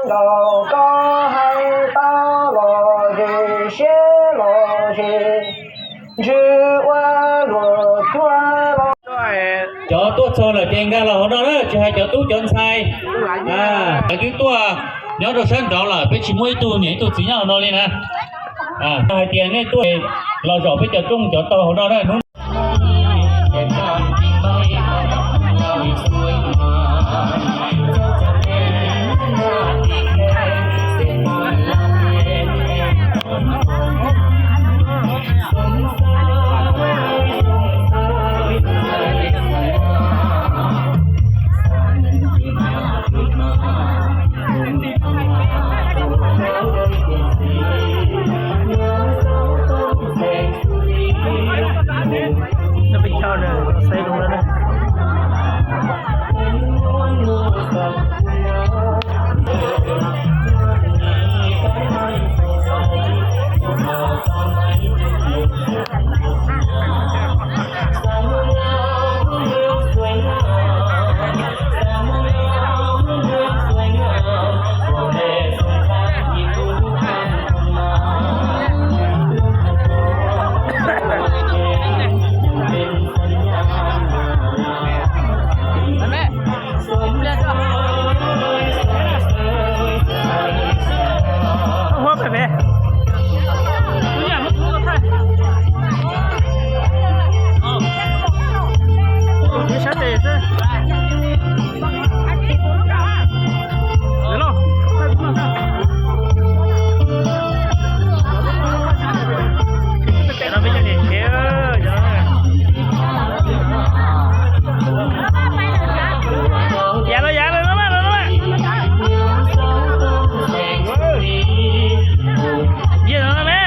Nkaus koj hais tau los ze siab los ze, ntshe ua luam cuag los. Cov tuaj txog lawm ces nkag los hauv no na, tsis hais cov tub cov ntxhais. Cov twb tuaj nyob rau sab nraud lawm, peb tsis muaj ib tug niam ib tug txiv nyob hauv no li na. Hais tias nej tuaj los zaum peb cov rooj cov taug hauv no na hnub. Yav los yav los no mas, no mas. Yij no mas.